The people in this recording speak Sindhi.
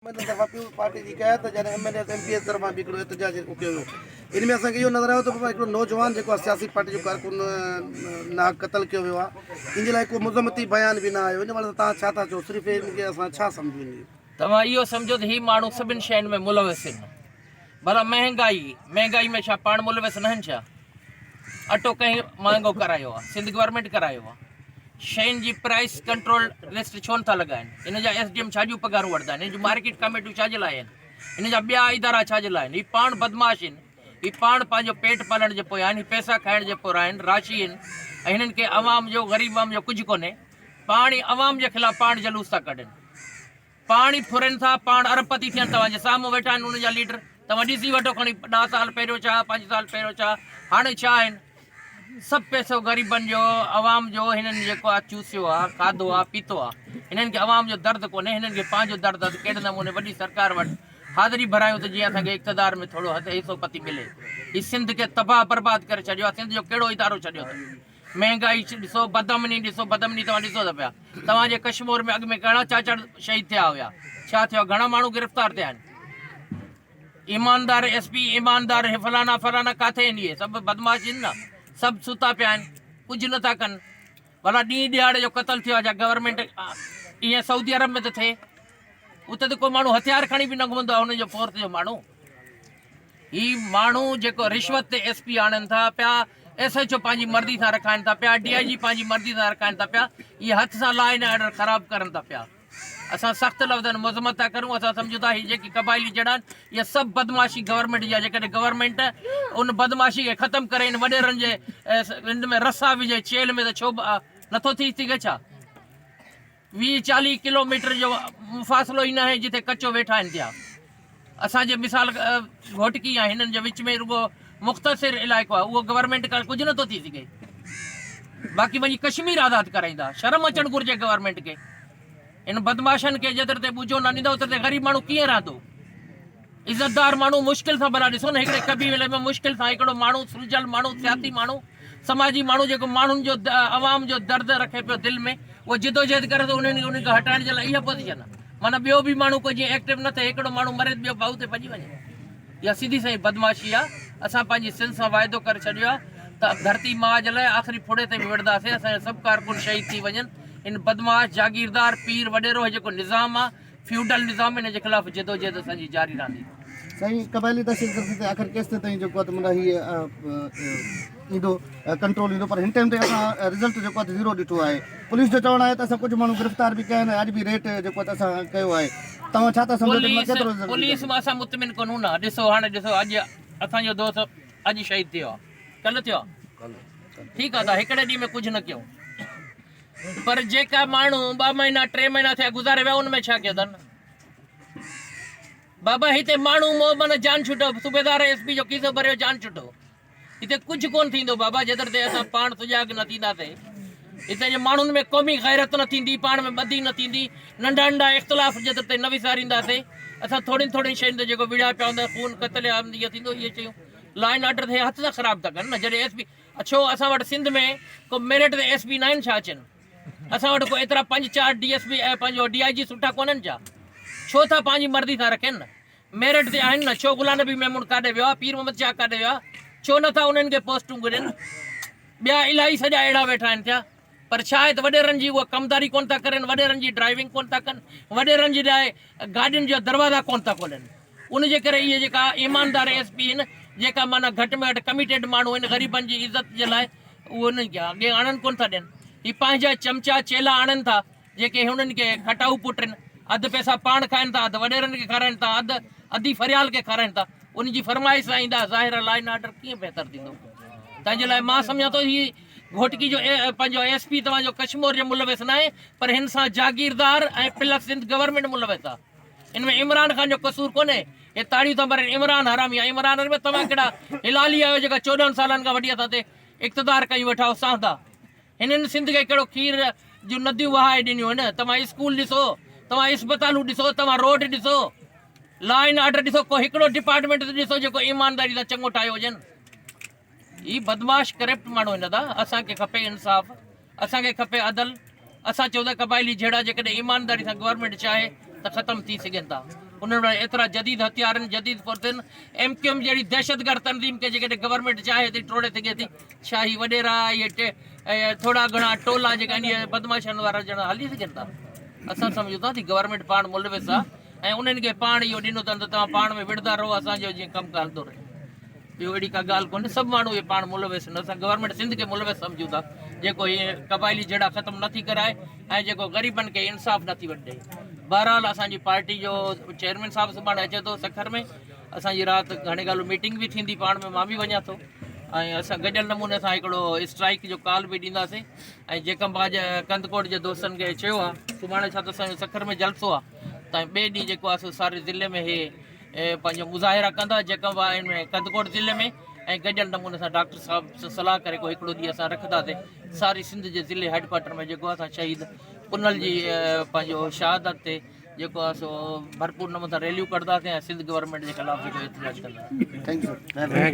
نمائندن طرفان پيپلز پارٽي جي قيادت جڏهن M N As M P As طرفان به هڪڙو احتجاج جيڪو ڪيو ويو ان ۾ اسان کي اهو نظر آيو ته بابا هڪڙو نوجوان جيڪو آهي سياسي پارٽي جو ڪارڪن ناحق قتل ڪيو ويو آهي ان جي لاء ڪو مذمتي بيان به نه آيو ان حوالي سان توهان ڇا ٿا چئو صرف ان کي اسان ڇا سمجهون ان جي. توهان اهو سمجهو ته هي ماڻهو سڀن شين ۾ ملوث آهن ڀلا مهنگائي مهنگائي ۾ ڇا پاڻ ملوث ناهن ڇا اٽو ڪنهن مهانگو ڪرايو آهي سنڌ گورنمينٽ ڪرايو آهي شين جي پرائس ڪنٽرول لسٽ ڇو نٿا لڳائن ان جا ايس ڊي ايم ڇا جون پگهارون وٺندا آهن ان جون مارڪيٽ ڪميٽيون ڇا جي لاء آهن ان جا ٻيا ادارا ڇا جي لاء آهن هي پاڻ بدمعاش آهن هي پاڻ پنهنجو پيٽ پالڻ جي پويان آهن هي پئسا کائڻ جي پويان آهن راشي آهن ۽ هنن کي عوام جو غريب عوام جو ڪجهه ڪونهي پاڻ ئي عوام جي خلاف پاڻ جلوس ٿا ڪڍن پاڻ ئي ڦرين ٿا، پاڻ ارب پتي ٿين، توهان جي سامهون ويٺا آهن انهن جا ليڊر، توهان ڏسي وٺو کڻي ڏهه سال پهريون ڇا، پنج سال پهريون ڇا، هاڻي ڇا آهن، سڀ پئسو غريبن جو، عوام جو هنن جيڪو آهي چوسيو آهي، کاڌو آهي، پيتو آهي، هنن کي عوام جو درد ڪونهي، هنن کي پنهنجو درد آهي ته ڪهڙي نموني وڏي سرڪار وٽ حاضري ڀرايون ته جيئن اسان کي اقتدار ۾ ٿورو حصو پتي ملي، هي سنڌ کي تباهه برباد ڪري ڇڏيو آهي، سنڌ جو ڪهڙو ادارو ڇڏيو اٿن. مهنگائي ڏسو، بدامني ڏسو، بدامني توهان ڏسو ٿا پيا، توهان جي ڪشمور ۾ اڳ ۾ گهڻا چاچڙ شهيد ٿيا هيا، ڇا ٿيو آهي، گهڻا ماڻهو گرفتار ٿيا آهن، ايماندار ايس پي، ايماندار هي فلانا فلانا ڪاٿي آهن اهي سڀ بدمعاش آهن نه، سڀ ستا پيا آهن، ڪجهه نه ٿا ڪن، ڀلا ڏينهن ڏهاڙي جو قتل ٿيو آهي ڇا گورنمينٽ ائين سعودي عرب ۾ ته ٿئي، اتي ته ڪو ماڻهو هٿيار کڻي به نه گهمندو آهي، هن جو فورس جو ماڻهو. هي ماڻهو جيڪو رشوت تي ايس پي آڻن ٿا پيا، ايس ايڇ او پنهنجي مرضي سان رکائن ٿا پيا، ڊي I جي پنهنجي مرضي سان رکائن ٿا پيا، اهي هٿ سان لا اينڊ آرڊر خراب ڪرن ٿا پيا. اسان سخت لفظن ۾ مذمت ٿا ڪريون، اسان سمجهون ٿا هي جيڪي قبائلي جهيڙا آهن اهي سڀ بدمعاشي گورنمينٽ جي آهي، جيڪڏهن گورنمينٽ ان بدمعاشي کي ختم ڪري ان وڏيرن جي ان ۾ رسا وجهي چيلهه ۾ ته ڇو نٿو ٿي سگهي ڇا؟ 20 40 ڪلو ميٽر جو مفاصلو ئي ناهي جتي ڪچو ويٺا آهن پيا. اسان جي مثال گهوٽڪي ۽ هنن جي وچ ۾ رڳو مختصر علائقو آهي اهو گورنمينٽ ڪري ڪجهه نٿو ٿي سگهي. باقي وڃي ڪشمير آزاد ڪرائيندا. شرم اچڻ گهرجي گورنمينٽ کي. ان بدمعاشن کي جيتر تي ٻوجهو نه ڏيندا اوتر تي غريب ماڻهو ڪيئن رهندو. عزتدار ماڻهو مشڪل سان ڀلا ڏسو نه هڪڙي قبيلي ۾ مشڪل سان هڪڙو ماڻهو سلجهيل ماڻهو سياسي ماڻهو سماجي ماڻهو جيڪو ماڻهن جو عوام جو درد رکي پيو دل ۾ اهو جدوجهد ڪري ٿو انهن انهن کي هٽائڻ جي لاء اها پوزيشن آهي معنيٰ ٻيو به ماڻهو ڪو جيئن ايڪٽو نه ٿئي هڪڙو ماڻهو مري ته ٻيو ڀائو تي ڀڄي وڃي اها سڌي سائين بدمعاشي آهي اسان پنهنجي سنڌ سان واعدو ڪري ڇڏيو آهي ته ڌرتي ماء جي لاء آخري ڦڙي تي به وڙهنداسين اسان جا سڀ ڪارڪن شهيد ٿي وڃن ان بدمعاش جاگيردار پير وڏيرو هي جيڪو نظام آهي فيوڊل نظام ان جي خلاف جدوجهد اسان جي جاري رهندي. سائين قبائلي دهشتگردي تي آخر ڪيستين تائين جيڪو آهي ته معنيٰ هي ايندو ڪنٽرول ايندو پر هن ٽائيم تائين اسان رزلٽ جيڪو آهي ته زيرو ڏٺو آهي پوليس جو چوڻ آهي ته اسان ڪجهه ماڻهو گرفتار به ڪيا آهن ۽ اڄ به ريٽ جيڪو آهي ته اسان ڪيو آهي توهان ڇا ٿا سمجهو ته ان مان ڪيترو رزلٽ پوليس مان اسان مطمئن ڪونهون نه ڏسو هاڻي ڏسو اڄ اسان جو دوست اڄ شهيد ٿيو آهي ڪلهه ٿيو آهي ٺيڪ آهي ته هڪڙي ڏينهن ۾ ڪجهه نه ڪيو پر جيڪا ماڻهو ٻه مهينا ٽي مهينا ٿيا گذاري ويا ان ۾ ڇا ڪيو اٿن بابا هتي ماڻهو مو من جان ڇٽو صوبيدار ايس پي جو کيسو ڀريو جان ڇٽو هتي ڪجهه ڪون ٿيندو بابا جيتر تي اسان پاڻ سجاڳ نه ٿينداسي هتي جي ماڻهن ۾ قومي غيرت نه ٿيندي پاڻ ۾ ٻڌي نه ٿيندي ننڍا ننڍا اختلاف جيتر تي نه وسارينداسي اسان ٿورين ٿورين شين تي جيڪو وڙهيا پيا هوندا خون قتل عام ٿيندو اهي شيون لا اينڊ آرڊر تي هٿ سان خراب ٿا ڪن نه جڏهن ايس پي ڇو اسان وٽ سنڌ ۾ ڪو ميرٽ تي ايس پي ناهن ڇا اچن اسان وٽ ڪو ايترا پنج چار ڊي ايس پي ۽ پنهنجو ڊي I جي سٺا ڪونهن ڇا ڇو ٿا پنهنجي مرضي سان رکين ميرٽ تي آهن نه ڇو غلام نبي ميمڻ ڪاڏي ويو آهي پير محمد شاهه ڪاڏي ويو آهي ڇو نٿا انهن کي پوسٽون ڏين ٻيا الاهي سڄا اهڙا ويٺا آهن ٿيا پر ڇا آهي ته وڏيرن جي اها ڪمداري ڪونه ٿا ڪرين، وڏيرن جي ڊرائيونگ ڪونه ٿا ڪن، وڏيرن جي لاء گاڏين جا دروازا ڪونه ٿا کولين. ان جي ڪري اهي جيڪا ايماندار ايس پي آهن، جيڪا معنيٰ گهٽ ۾ گهٽ ڪميٽيڊ ماڻهو آهن غريبن جي عزت جي لاء اهي انهن کي اڳي آڻن ڪونه ٿا ڏين. هي پنهنجا چمچا چيلا آڻن ٿا جيڪي هنن کي کٽائو پٽ آهن. اڌ پئسا پاڻ کائن ٿا، اڌ وڏيرن کي کارائن ٿا، اڌ ادي فريال کي کارائن ٿا. ان جي فرمائش سان ايندا، ظاهر آهي لا اينڊ آرڊر ڪيئن بهتر ٿيندو. تنهن جي لاء مان سمجهان ٿو هي گهوٽڪي جو پنهنجو ايس پي توهان جو ڪشمور جو ملوث ناهي پر هن سان جاگيردار ۽ پلس سنڌ گورنمينٽ ملوث آ ان ۾ عمران خان جو قصور ڪونهي هي تاڙيون ٿا ڀرين عمران حرامي آ عمران حرامي توهان ڪهڙا هلالي آهيو جيڪا 14 سالن کان وٺي اسان تي اقتدار ڪيون ويٺا آهيو سهندا هنن سنڌ کي ڪهڙو کير جون نديون وهائي ڏنيون آهن توهان اسڪول ڏسو توهان اسپتالون ڏسو توهان روڊ ڏسو لا اينڊ آرڊر ڏسو ڪو هڪڙو ڊپارٽمينٽ ته ڏسو جيڪو ايمانداري سان چڱو ٺاهيو هجن هي بدمعاش ڪرپٽ ماڻهو هن دا اسان کي کپي انصاف اسان کي کپي عدل اسان چئون ٿا قبائلي جهيڙا جيڪڏهن ايمانداري سان گورنمينٽ چاهي ته ختم ٿي سگهن ٿا. انهن وٽ ايترا جديد هٿيار آهن، جديد فورس آهن، ايم ڪيو ايم جهڙي دهشتگرد تنظيم کي جيڪڏهن گورنمينٽ چاهي ته ٽوڙي سگهي ٿي، ڇا هي وڏيرا اهي ٿورا گهڻا ٽولا جيڪا آهن اهي بدمعاشن وارا ڄڻ هلي سگهن ٿا؟ اسان سمجهون ٿا ته گورنمينٽ پاڻ ملوث آهي ۽ انهن کي پاڻ اهو ڏنو اٿن ته توهان پاڻ ۾ وڙهندا رهو اسان جو جيئن ڪم ڪار هلندو رهي. ٻيو اهڙي ڪا ڳالهه ڪونهي سڀ ماڻهو اهي پاڻ ملوث آهن اسان گورنمينٽ سنڌ کي ملوث سمجهون ٿا جيڪو هي قبائلي جهيڙا ختم نٿي ڪرائي ۽ جيڪو غريبن کي انصاف نٿي وٺي ڏئي بهرحال اسان جي پارٽي جو چيئرمين صاحب سڀاڻي اچي ٿو سکر ۾ اسان جي رات گهڻي ڳالهه ميٽنگ به ٿيندي پاڻ ۾ مان به وڃان ٿو ۽ اسان گڏيل نموني سان هڪڙو اسٽرائيڪ جو ڪال به ڏينداسين ۽ جيڪب آج ڪنڌڪوٽ جي دوستن کي چيو آهي سڀاڻي ڇا ته اسان جو سکر ۾ جلسو آهي ته ٻئي ڏينهن جيڪو آهي سو ساري ضلعي ۾ هي پنهنجو مظاهرا ڪندا جيڪب آهي ۾ ڪنڌڪوٽ ضلعي ۾ ۽ گڏيل نموني سان ڊاڪٽر صاحب سان صلاح ڪري ڪو هڪڙو ڏينهن اسان رکنداسين ساري سنڌ جي ضلعي هيڊ ڪوارٽر ۾ جيڪو اسان شهيد پنهل جي پنهنجو شهادت تي جيڪو آهي سو ڀرپور نموني سان ريليون ڪڍنداسين ۽ سنڌ گورنمينٽ جي خلاف جيڪو احتجاج ڪنداسين. Thank you sir.